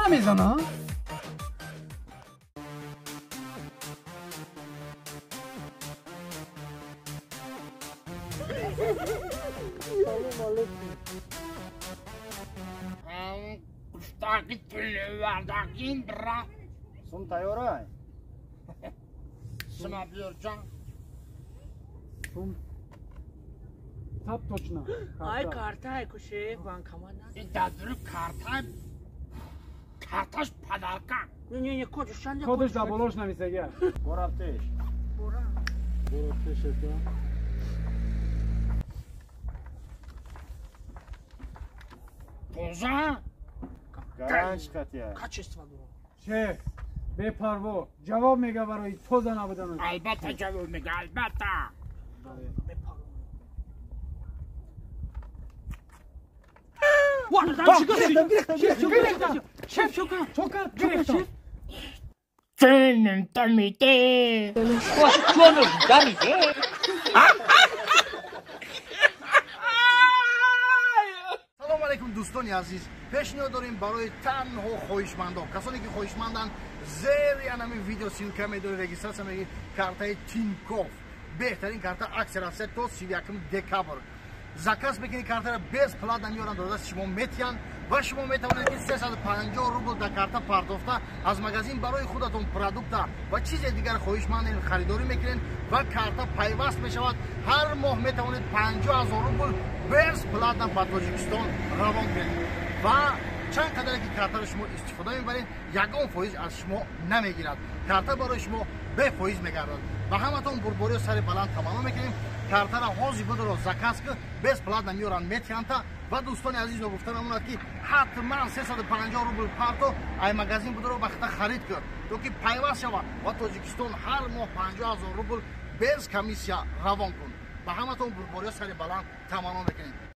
Намезана? Сум тайёрай? Сума биёрҷон. Сум тап точно. Ай картай куше банкомат на. Ин дадури картай карташ подарка. Не не не кодш чанд. Кодш да болош нависага. Борафтеш. Бора. Борафтеш это. Тоза? Гаранч катия. Качество дора. Шеф, бепарво, ҷавоб мега барои тоза набуданаш. Албатта ҷавоб мега, албатта. Шеф, чока, гирифтам. Ҷонам тамиде. Ҷонам дамиде. Салом алейкум дӯстони азиз. Пешниҳод дорем барои танҳо хоҳишмандон, касоне ки хоҳишманданд, зери анами видео ссылка медори, регистрация мегиред картаи Тинькофф. Беҳтарин карта, аксия рафта то 31 декабр. Заказ мекунед картаро бесплатно меоранд, дода шумо метиҳанд ва шумо метавонед ки 350 рубл дар карта пардохта аз магазин барои худатон продукта ва чизе дигар хоҳишмандед харидорӣ мекунед ва карта пайваст мешавад. Ҳар моҳ метавонед 50 000 рубл бесплатно ба Тоҷикистон равон кунед ва чанд қадаре ки картаро шумо истифода мебаред, ягон фоиз аз шумо намегирад. Карта барои шумо бефоиз мегардад. Ба ҳаматон бурбориё сари баланд таманно мекунем. Картара ҳозир будро заказ ки бесплатно меоранд метиҳанда. Ва дӯстони азиз, гуфта намонад ки ҳатман 350 рубл парто ай магазин будро вақта харид кун, то ки пайваст шавад ва Тоҷикистон ҳар моҳ 50 000 рубл без комиссия равон кун. Ба ҳаматон бурбориё сари баланд таманно мекунем.